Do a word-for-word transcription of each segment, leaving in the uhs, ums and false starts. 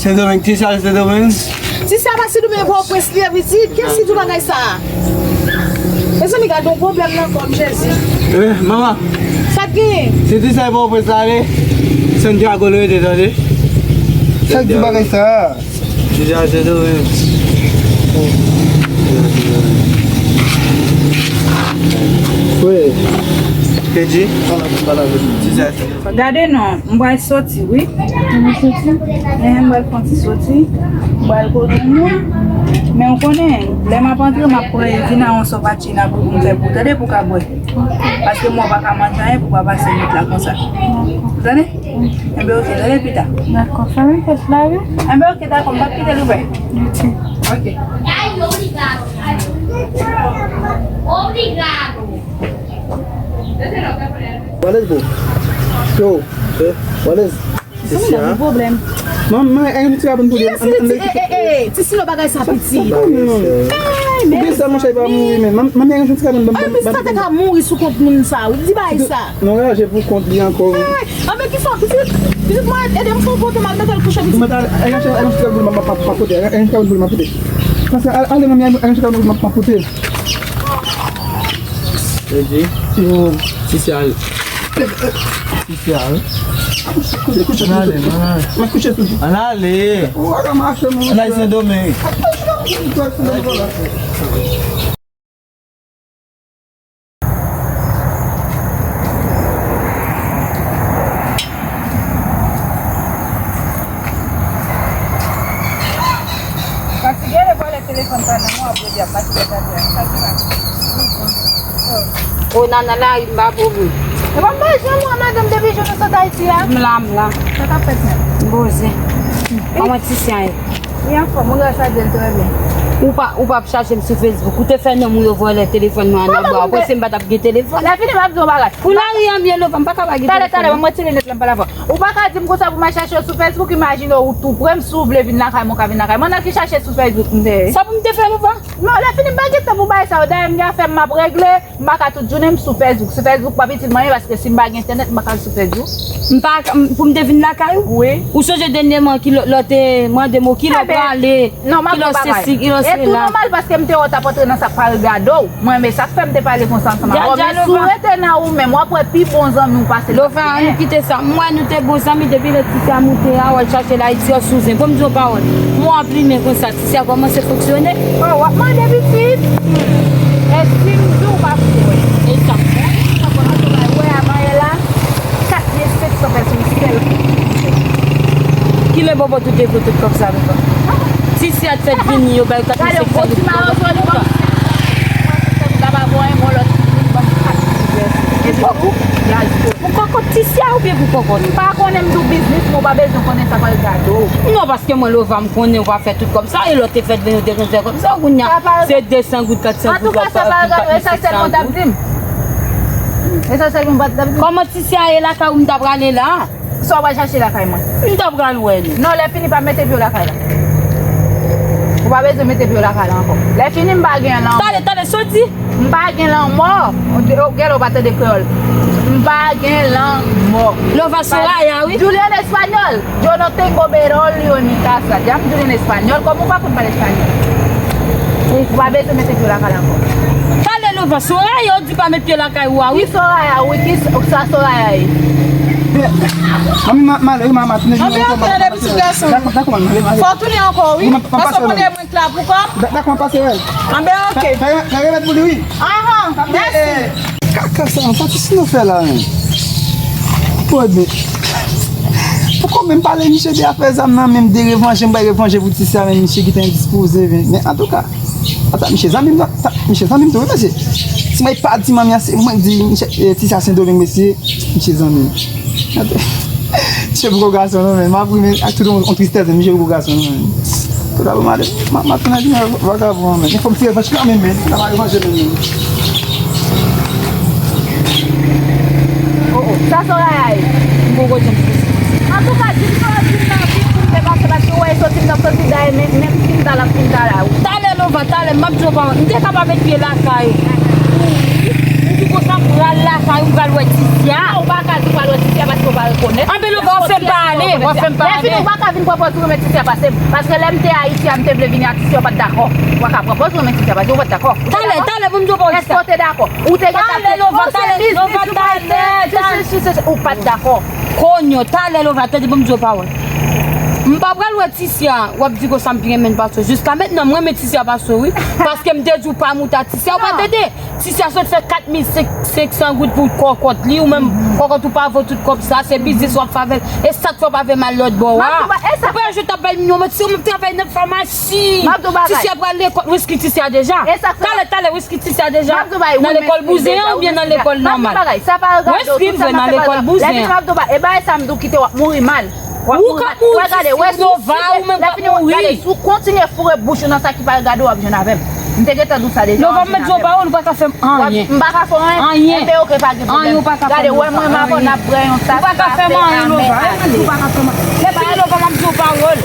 Sendomeng, Ti Sal Sendomeng. Ti Sal pa Sendomeng, Pòtoprens li ye pitit. Kiyès ki di w bagay sa a? Mezanmi, gade yon pwoblèm nan kò m, Jezi. Eh, manman. Sa k genyen? Se Ti Sal Pòtoprens la, ale. Santiago l rete, tande. Sa k di w bagay sa a? Ti Sal Sendomeng. Wi. Te di? Ti Sal Sendomeng. Gade non, m pral soti, wi. Ou soti? Enhen, m pral fè yon ti soti. M pral kote moun. Men ou konnen, lè m ap antre, m ap pran Edina yon sòpatchina pou m fè pou tande pou ka bwè. Paske mwen pa ka manje anyen pou pa pase nwit la konsa. Ou tande? Enben, oke, tande pita. Dakò, fèmen pòt la, wi. Enben, oke, dakò, m p ap kite l ouvè. Ok. Ok. Obrigado. What is bro? Yo, what is? Sisi a? Manman, manman, e yon ti kabann pou li. Ti Silo bagay sa pitit. Ou gen sa, monchè, pa mouri, men. Manman, e yon ti kabann, ban m. Sa te ka mouri sou kont moun sa, wi. Di bagay sa. Non, raje pou kont li ankò, wi. Anben, ki fò, pitit, pitit mwen, ede m fè yon kote, m al mete l kouche, pitit. Mwen ta, e yon ti kabann pou li, m ap pote. E yon ti kabann pou li, m ap pote. Paske, ale, manmi, e yon ti kabann pou li, m ap pote. Yo, Ti Sal. Ti Sal. Kouche, kouche, kouche. Ann ale, ann ale. Mwen kouche sou. Ann ale. Ou pa ka mache, mon frè. Ann ale Sendomeng. Fatige, lè vòlè telefòn pa nan men w, ap redi ap mache lè gade a. Sa ki pase? O, nan, nan lari m pa pou moun. E pa m pa janm wè madanm depi jou nou sot Ayiti a. M la, m la. Sa k ap fèt menm? M poze. Kòman Ti Sal ye? Li anfòm, wi, gras a Dye, l trè byen. Ou pa, ou p ap chache m sou Facebook. Ou te fè nonm ou yo vòlè telefòn mwen annaba. Ou panse m pa t ap gen telefòn? Lè fini, m ap di w yon bagay. Pou lari an byen, Lova, m pa ka pa gen telefòn. Talè, talè, ban m retire linèt la, m pale avè w. Ou pa ka di m konsa pou m al chache w sou Facebook, imajine w tou pre m, si w vle vin lakay mwen, w ka vin lakay mwen. Nan ki chache sou Facebook m te ye? Sa pou m te fè, Lova? Non, lè fini, m pa gen tan pou bagay sa yo. Dayè, m gen afè m ap regle. M pa ka tout jounen m sou Facebook. Sou Facebook pa itil mwen anyen paske si m pa gen entènèt, m pa ka al sou Facebook. M pa ka, m, pou m te vin lakay ou? Wi. Ou sonje dènyèman ki lò, lò te mande m ki lò prale, ki lò sesi, ki lò sela. E tou nòmal paske m te wè w t ap antre nan sa k pa regade w. Mwen, men sa k fè m te pale konsa ansanm avè w. Men si w rete nan ou menm, w ap wè pi bon zanmi w pase l. Lova, ann kite sa. M wè nou te bon zanmi depi lè Ti Sal moute a, w al chache l Ayiti, w sou zen. Bon, m di w pawòl. M wè w ap limen konsa. Ti Sal kòmanse fonksyone. O, w ap mande pitit. Hmm. E si m di w pa kwè? E sa. Wè, avan yè la, kat mil senk san pèsonn sèl. Ki lè bobo tout te voye tout kòb sa avèk kòb? Ti Sal fèt vini, yo ba l kat mil senk san. Gade, gwo ti mayo joli kòm si. Mwen, se m ta ba voye yon lòt moun ban m kat mil vèsi. E pou, pou kòkòt Ti Sal oubyen pou kòkòt? M pa konnen, m di w biznis, men w pa bezwen konnen sa pral gade w. Non, paske mwen, Lova, m konnen w pa fè tout kòb sa, e lè w te fèt vini, w te konn fè kòb sa, kounye a, se de san goud, kat san goud, w ap fè pou kat mil senk san goud. Esansyèlman, w t ap di m. Esansyèlman, w t ap di m. Kòman Ti Sal ye lakay ou, m ta prale la? Sa w pral chache lakay mwen? M ta pral wè li. Non, lè fini, pa mete pye w lakay la. Ou pa bezwen mete pye w lakay la ankò. Lè fini, m pa gen lanmò. Tande, tande, sa w di? M pa gen lanmò. Ou te, ou genlè ou pa tande kreyòl. M pa gen lanmò. Lova Soraya, wi. Djoulyèn espanyòl. Yo no tengo verolio en mi casa. Djam di l en espanyòl, kòm ou pa konn pale espanyòl. Ou pa bezwen mete pye w lakay la ankò. Pale Lova, Soraya, ou di pa met pye lakay ou a, wi. Ki Soraya, wi, ki s-, sa Soraya ye? Manmi, ma, ma, ma, ma, tounen. Anben, ok, tande pitit gason. Dakò, dakò, manmi, ale, ale. Fò w tounen ankò, wi. Paske w konnen mwen t la pou kò m. Dakò, m pase wè l. Anben, ok. Fè, fè, fè remèd pou li, wi. Ahan, mèsi. Kaka sa, sa ti sino fè la menm. Pwòd men. Poko menm pale misye de afè zam nan, menm de revanje, m bay revanje pou Ti Sal, men misye gentan endispoze, men, men antouka, ata misye zanmi m, sa, misye zanmi m tou, wi, mesye. Si mwen pa di manmi an, se mwen k di, misye, eh, Ti Sal Sendomeng, mesye, misye zanmi m. Misye poko gason non, men m ap ri, men ak tout yon, yon tristès, men misye poko gason non, men. Tout a bon, madanm, ma, ma tounen vin vagabon, men. Fò m tire revanj kanmenm, men. Sa pa revanj menm, men. Oh, oh. Sa Soraya ye? M poko janm sezi. Antouka, di m sa w di m nan, di m pou m te pase, paske w wè, e soti m t ap soti, dayè, men, menm si m ta la, m fin ta la, wi. Talè, Lova, talè, m ap di w pawòl. M te ka pa met pye lakay ou. Di konsa m pral lakay ou, m pral wè Tisya. Non, ou pa ka di w pral wè Tisya paske ou pa rekonèt. Anben Lova, w fè m pa ale, w fè m pa ale. Lè fini, ou pa ka vin pran pòz ou renmen Tisya pase m. Paske lè m te Ayiti a, m te vle vini ak Tisya, ou pa t dakò. Ou pa ka pran pòz ou renmen Tisya pase m, ou pa t dakò. Talè, talè, pou m di w pawòl Tisya. Èske w te dakò? Ou te gentan... Talè, Lova, talè, Lova, talè, talè. Ou pa t dakò. Konyo, talè, Lova, tande, pou m di w pawòl. M pa pral wè Tisya, w ap di konsa m pi renmen l pase w. Jiska mentnan, m renmen Tisya pase w, wi. Paske m te di w pa moute a Tisya, ou pa tande. Tisya sot fè kat mil senk san goud pou kòkòt li, ou menm kòkòt ou pa vo tout kòb sa, se biznis w ap fè avè l. E sa k fè w pa vle m al lòt bò a? Ou pa wè jan w t ap bay m yon manti, ou menm travay nan famasi. Tisya pral lekòl, ou enskri Tisya deja? Talè, talè, ou enskri Tisya deja? Nan lekòl bouzen an oubyen nan lekòl nòmal? Ou enskri l vre nan lekòl bouzen an? E bagay sa m di w kite w ap mouri mal. Ou k ap mouri, Lova, ou menm k ap mouri. Gade, si w kontinye foure bouch ou nan sa ki pa regade w, w ap jwenn avè m. M te gentan di w sa deja. Lova, m mèt di w pawòl, ou pa ka fè m anyen. M pa ka fè w anyen? Anyen. Enben, oke, pa gen pwoblèm. Anyen, ou pa ka fè m anyen. Gade, ou wè mwen m avè w, n ap pran yon tas kafe, amen, ale. Ou pa ka fè m anyen, Lova. Lè m di w pa ka fè m anyen. Lè fini, Lova, m ap di w pawòl.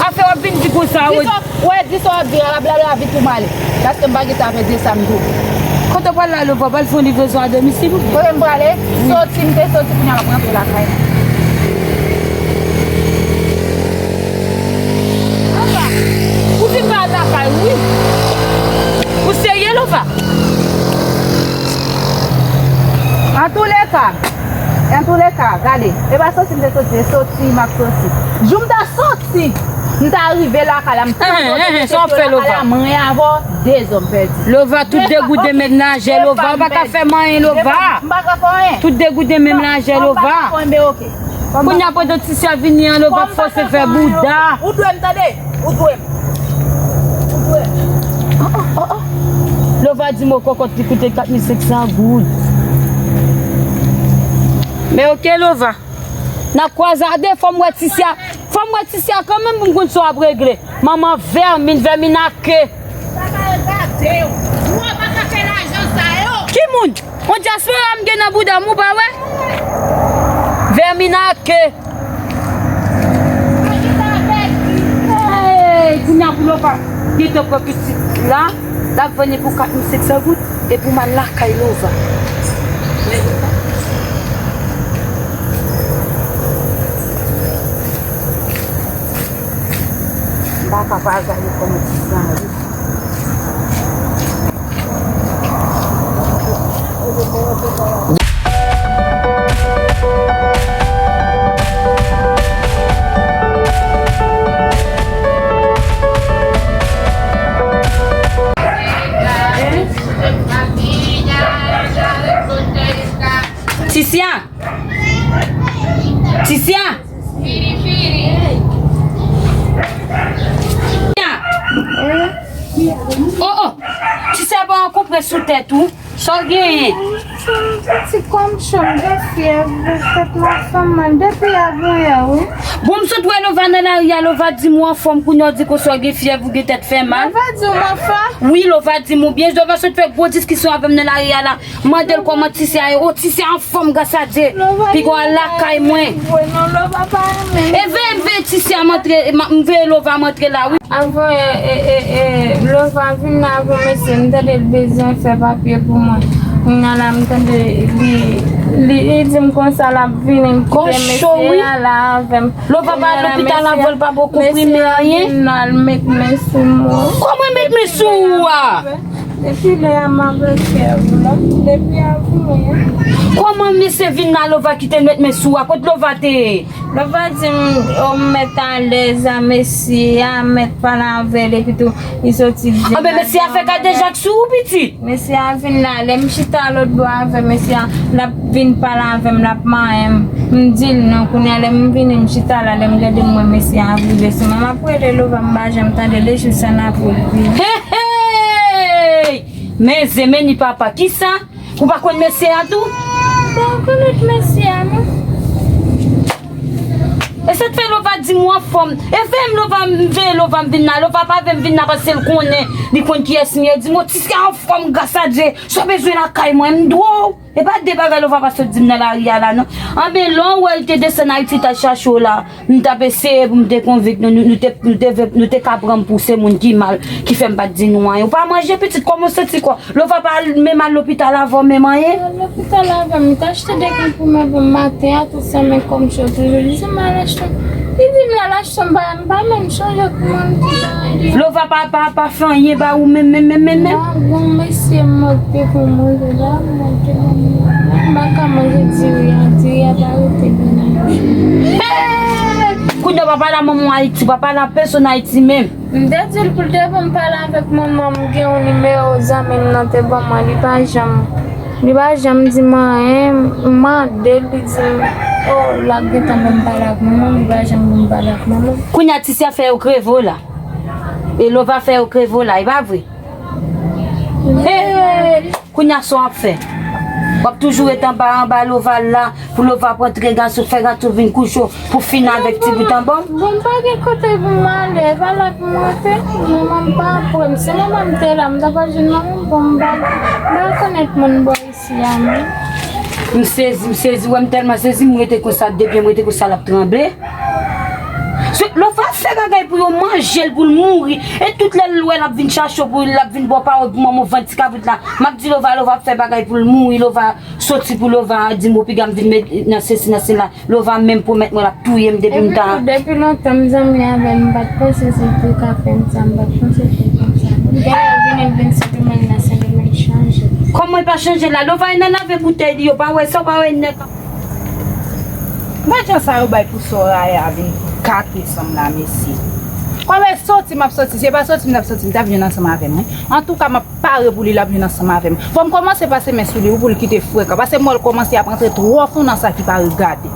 Afè w ap vin di konsa, wi. Ou wè, di sa w ap di a, la blabla vit pou m ale. Paske m pa gentan avè de sa m di w. Kote w pral la, Lova? W pral fè yon livrezon a domisil? Kote m prale? Soti, m te soti, kounye a m ap rantre lakay mwen. Lova, ou vin pa al lakay ou, wi. Ou serye, Lova? Antouleka, antouleka, gade, e pa soti m te soti, e soti m ap soti. Jou m ta soti, m ta rive lakay la, m ta... Sa w ap fè, Lova? Mwen avè w, de zòn pèdi. Lova, tout degoute menm lajè, Lova. Ou pa ka fè m anyen, Lova. M pa ka fè anyen. Tout degoute menm lajè, Lova. M pa ka fè anyen, ben oke. Kounye a pandan Tisya vini an, Lova fòse fè bouda. Ou dwe m, tande. Ou dwe m. Ou dwe m. Lova di m kòkòt li koute kat mil senk san goud. Men oke, Lova. N ap kwaze a de, fò m wè Tisya. Fò m wè Tisya kanmenm pou m konn sa w ap regle. Manman vèmin, vèmin ake. Sa pa regade w. Ou pa ka fè lajan sa yo. Ki moun? On dyaspora m gen nan bouda m, ou pa wè? Vèmin ake. Hey, kounye a pou Lova gentan pran pitit la, l ap vann li pou kat mil senk san goud, epi m al lakay Lova. M pa ka pa gade kòman ti sa ye. Tisya! Tisya! Oh, oh! Tisya pa yon konprè sou tèt ou. Sa w genyen? Ti kòm cho m gen fyèv, tèt mwen fè m mal depi avanyè, wi. Bon, m sot wè Lova nan lari a, Lova di m ou anfòm, kounye a w di konsa w gen fyèv, ou gen tèt fè mal. Lova di w m anfòm? Wi, Lova di m ou byen, Lova sot fè gwo diskisyon avè m nan lari a la. M mande l kòman Tisya ye. O, Tisya anfòm, gras a Dye. Piga w al lakay mwen. E veye m veye Tisya m antre, m veye Lova m antre la, wi. Avan, e, e, e, e, Lova vin la avè mesye, m tande l bezwen fè papye pou mwen. Kounye a la, m tande li, li, li di m konsa l ap vini, m kite mesye a la avè m. Lova pa al lopital avè l pa poko enprime anyen. Mesye a vin la, l met men sou mwen. Kòman met men sou ou a? Depi lè a m avèk kè ou la, depi avan yè. Kòman mesye vin la, Lova kite l met men sou ou a? Kot Lova te ye? Lova di m, o, m mèt alèz a mesye a, m mèt pale avè l, epi tou, li soti di... Anben, mesye a fè kadejak sou ou, pitit. Mesye a vin la, lè m chita lòt bò avè mesye a, l ap vin pale avè m, l ap manyen m. M di l non, kounye a lè m vini, m chita la, lè m gade m wè mesye a ap rive sou mwen. M ap rele Lova, m pa janm tande l, e jis sa n ap rele. Hey, hey! Men zen, men ni papa, kisa? Ou pa konn mesye a tou? M pa rekonèt mesye a, non. E sa k fè Lova di m ou anfòm. E veye m Lova, m veye Lova, m vin la. Lova pa vle m vin la paske l konnen. Li konn kiyès m ye. Di m, o, Tisya anfòm, gras a Dye. Sa w bezwen lakay mwen, m dwe w. E pa de bagay Lova pa sot di m nan lari a la, non. Anben, lè w wè l te desann Ayiti, t al chache w la, m t ap eseye pou m te konvenk nou, nou, nou te, nou te, nou te ka pran m pou se moun ki mal, ki fè m pa t di nou anyen. Ou pa manje, pitit, kòman w santi kò w? Lova pa al, menm al lopital avè w, menm anyen? Al lopital avè m, m t achte de konprime pou m maten a, tout sa, men kòm cho toujou di, se m al achte. Li di m l al achte, m pa, m pa menm chonje kòman m di bagay li. Lova pa, pa, pa fè anyen ba ou menm, menm, menm, menm, menm? Non, bon, mesye, m manke pou mwen, se la, m manke pou mwen. M pa ka manje diri a, diri a pa rete byen nan bouch mwen. Hey! Kounye a, w pa pale a manman w Ayiti, w pa pale a pèsonn Ayiti menm. M te di l pou l te ban m pale avèk manman m, m gen yon nimewo zanmi m nan te ban mwen, li pa janm, li pa janm di m anyen, m mande l, li di m, oh, l ap gentan ban m pale ak manman m, li pa janm ban m pale ak manman m. Kounye a, Tisya fè yo kreve w la. E Lova fè yo kreve w la, e pa vre? Hey! Kounye a sa w ap fè? W ap toujou ret anba, anba Lova la, pou Lova pran tren gason, fè gason vin kouche w, pou fin avèk ti bout an bòm? Bon, m pa gen kote pou m ale, e pa la pou m rete. Manman m pa apre m. Si manman m te la, m ta pral jwenn manman m, bon, m pa, m pa rekonèt moun bò isi a, non. M sezi, m sezi, wè m tèlman sezi, m rete konsa, de pye m rete konsa, l ap tranble. Se, Lova ap fè bagay pou yo manje l, pou l mouri. E tout lè l wè l ap vin chache w, pou l ap vin ba w pawòl pou manman w vann ti kabrit la. M ap di Lova, Lova ap fè bagay pou l mouri, Lova soti pou Lova di m, "Ou piga m vin met nan sesi, nan sela." Lova menm pwomèt mwen l ap touye m depi m ta. Epi tou, depi lontan m zanmi avè l, m pa t panse se l te ka fè m sa, m pa t panse l te konsa. Dayè, vini l vin Sendomeng nan, Sendomeng chanje. Kòman l pa chanje la? Lova nan lave boutèy li, yo pa wè sa, w pa wè nèg. Gad jan sa yo bay pou Soraya vin gate san m la, mesye. Kòm e soti m ap soti, se pa soti m t ap soti, li t ap jwenn ansanm avè m, wi. Antouka, m ap pare pou li, l ap jwenn ansanm avè m. Fò m kòmanse pase men sou li, wi, pou l kite frekan. Paske m wè l kòmanse ap antre twò fon nan sa ki pa regade.